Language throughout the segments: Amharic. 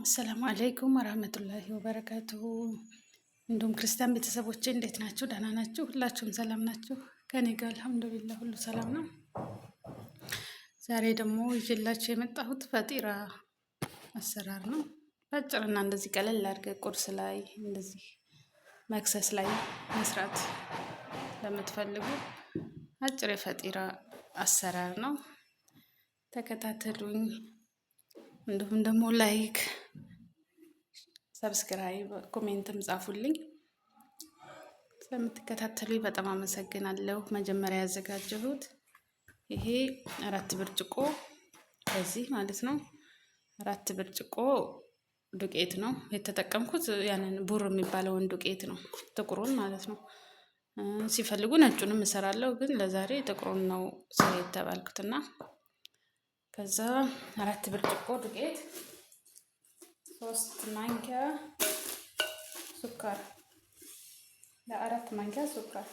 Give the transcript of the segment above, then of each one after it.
አሰላሙ አለይኩም ወራህመቱላሂ ወበረካቱሁ። እንዲሁም ክርስቲያን ቤተሰቦቼ እንዴት ናችሁ? ደህና ናችሁ? ሁላችሁም ሰላም ናችሁ? ከኔ ጋር አልሐምዱሊላህ ሁሉ ሰላም ነው። ዛሬ ደግሞ ይዤላችሁ የመጣሁት ፈጢራ አሰራር ነው። በአጭርና እንደዚህ ቀለል አድርገህ ቁርስ ላይ እንደዚህ መክሰስ ላይ መስራት ለምትፈልጉ አጭር የፈጢራ አሰራር ነው። ተከታተሉኝ። እንዲሁም ደግሞ like፣ subscribe፣ comment ም ጻፉልኝ። ስለምትከታተሉኝ በጣም አመሰግናለሁ። መጀመሪያ ያዘጋጀሁት ይሄ 4 ብርጭቆ በዚህ ማለት ነው። 4 ብርጭቆ ዱቄት ነው የተጠቀምኩት። ያንን ቡር የሚባለውን ዱቄት ነው፣ ጥቁሩን ማለት ነው። ሲፈልጉ ነጩንም እሰራለሁ፣ ግን ለዛሬ ጥቁሩን ነው ስራ የተባልኩትና ከዛ 4 ብርጭቆ ዱቄት፣ 3 ማንኪያ ሱካር፣ ለ4 ማንኪያ ሱካር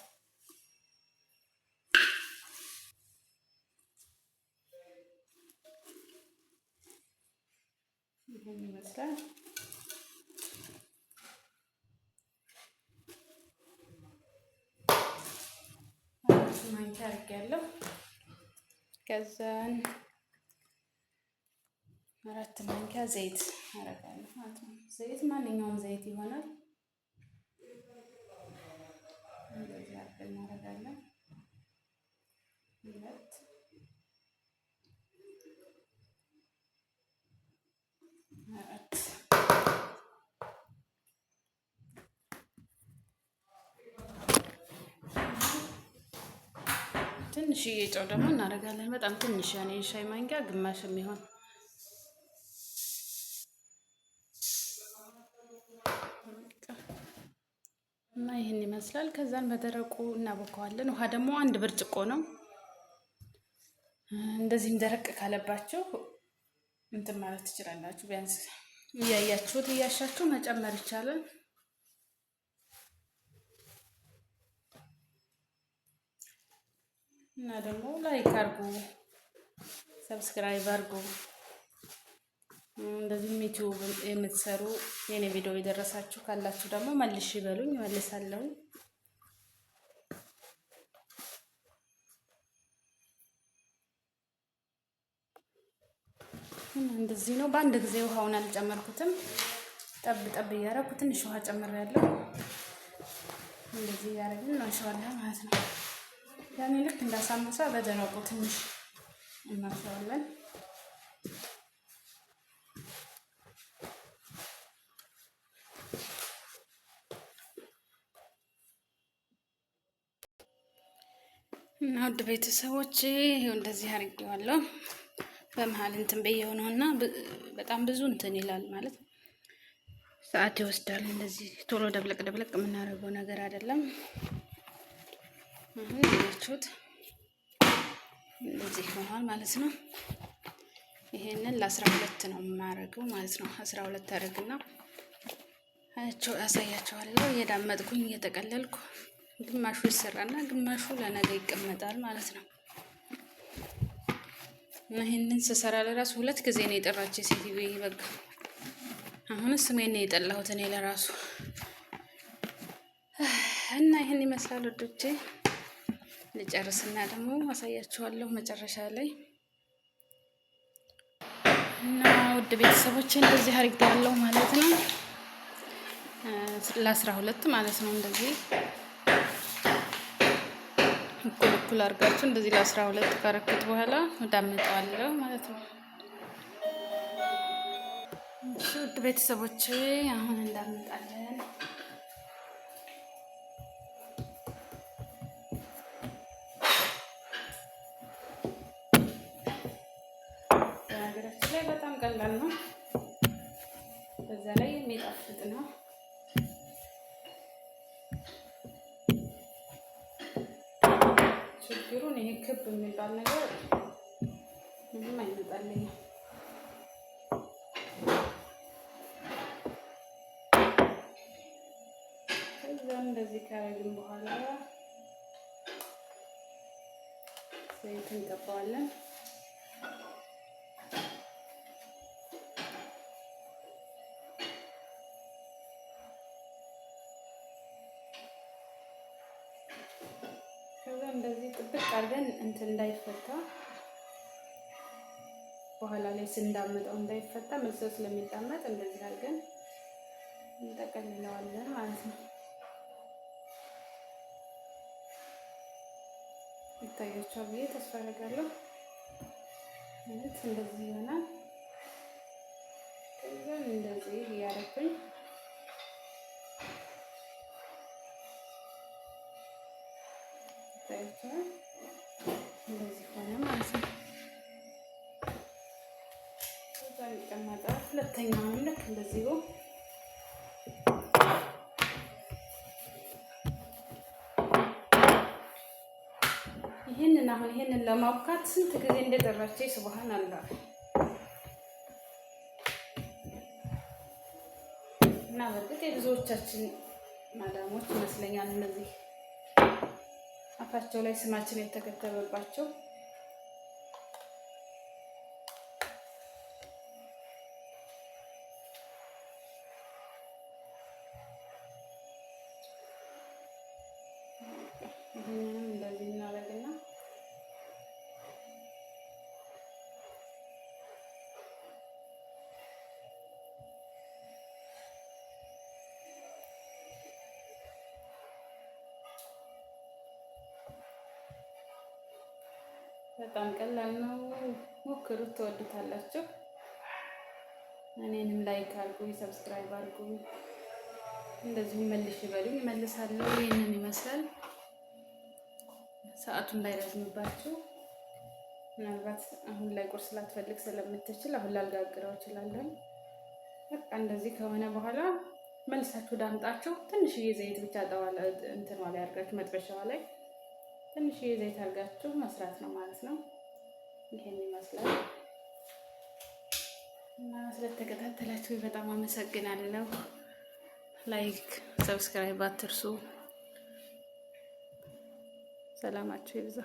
ይህን ይመስላል። 4 ማንኪያ አድርጌያለሁ። ከዛን 4 ማንኪያ ዘይት አደርጋለሁ ማለት ነው። ዘይት ማንኛውም ዘይት ይሆናል። እንደዚህ አድርገን እናደርጋለን። 2 4። ትንሽዬ ጨው ደግሞ እናደርጋለን። በጣም ትንሽ ያኔ የሻይ ማንኪያ ግማሽ የሚሆን። እና ይህን ይመስላል። ከዛን በደረቁ እናቦከዋለን። ውሃ ደግሞ 1 ብርጭቆ ነው። እንደዚህም ደረቅ ካለባችሁ እንትን ማለት ትችላላችሁ። ቢያንስ እያያችሁት እያሻችሁ መጨመር ይቻላል። እና ደግሞ like አርጉ፣ subscribe አርጉ። እንደዚህም ዩቲዩብ የምትሰሩ የኔ ቪዲዮ የደረሳችሁ ካላችሁ ደግሞ መልሽ ይበሉኝ፣ መልሳለሁ። እንደዚህ ነው። በአንድ ጊዜ ውሃውን አልጨመርኩትም። ጠብ ጠብ እያደረኩ ትንሽ ውሃ ጨምሬያለሁ። እንደዚህ እያደረግን እናሸዋለን ማለት ነው። ያኔ ልክ እንዳሳምቡሳ በደረቁ ትንሽ እናሸዋለን። እና ውድ ቤተሰቦች ይኸው እንደዚህ አድርጌዋለሁ። በመሀል እንትን ብዬው ነው እና በጣም ብዙ እንትን ይላል ማለት ሰዓት ይወስዳል። እንደዚህ ቶሎ ደብለቅ ደብለቅ የምናደርገው ነገር አይደለም። አሁን ያያችሁት እንደዚህ ሆኗል ማለት ነው። ይሄንን ለ12 ነው የማደርገው ማለት ነው። 12 አደርግና አሳያቸዋለሁ። እየዳመጥኩኝ እየጠቀለልኩ ግማሹ ይሰራና ግማሹ ለነገ ይቀመጣል ማለት ነው። እና ይሄንን ስሰራ ለራሱ 2 ጊዜ ነው የጠራች ሴትዮ። በቃ አሁን ስሜን ነው የጠላሁት እኔ ለራሱ። እና ይህን ይመስላል ውዶቼ። ልጨርስና ደግሞ አሳያችኋለሁ መጨረሻ ላይ። እና ውድ ቤተሰቦቼ እንደዚህ አድርጌያለሁ ማለት ነው። ለ12 ማለት ነው። እንደዚህ እኩል እኩል አድርጋችሁ እንደዚህ ለ12 ካረኩት በኋላ እዳምጠዋለሁ ማለት ነው። እሺ ውድ ቤተሰቦቼ አሁን እንዳምጣለን። በነገራችን ላይ በጣም ቀላል ነው። በዛ ላይ የሚጣፍጥ ነው። ችግሩን ይሄ ክብ የሚባል ነገር ምንም አይመጣልኝም። ከዛ እንደዚህ ካረግን በኋላ ዘይት እንቀባዋለን። ጥብቅ አድርገን እንትን እንዳይፈታ በኋላ ላይ ስንዳምጠው እንዳይፈታ መልሶ ስለሚዳመጥ እንደዚህ አድርገን እንጠቀልለዋለን ማለት ነው። ይታያቸዋል ብዬ ተስፋ አደርጋለሁ። ማለት እንደዚህ ይሆናል። ከዛም እንደዚህ እያደረኩኝ ይታያቸዋል። እንደዚህ ሆነ ማለት ነው። ከዛ ይቀመጣል። ሁለተኛውንም ልክ እንደዚሁ ይህንን አሁን ይህንን ለማቡካት ስንት ጊዜ እንደጠራች ስብሃን አላህ። እና በእርግጥ የብዙዎቻችን ማዳሞች ይመስለኛል እነዚህ አፋቸው ላይ ስማችን የተከተበባቸው። ይህንንም እንደዚህ እናደርግና በጣም ቀላል ነው። ሞክሩት፣ ትወዱታላችሁ። እኔንም like አድርጉ፣ subscribe አድርጉ። እንደዚሁ መልሽ በሉኝ፣ እመልሳለሁ። ይህንን ይመስላል። ሰዓቱ እንዳይረዝምባችሁ ምናልባት አሁን ላይ ቁርስ ላትፈልግ ስለምትችል አሁን ላልጋግረው እችላለሁ። በቃ እንደዚህ ከሆነ በኋላ መልሳችሁ ዳምጣችሁ ትንሽዬ ዘይት ብቻ ጠዋላ እንትኗ ላይ አድርጋችሁ መጥበሻዋ ላይ ትንሽዬ ዘይት አድርጋችሁ መስራት ነው ማለት ነው። ይሄን ይመስላል እና ስለተከታተላችሁ በጣም አመሰግናለሁ። Like፣ subscribe አትርሱ። ሰላማችሁ ይብዛ።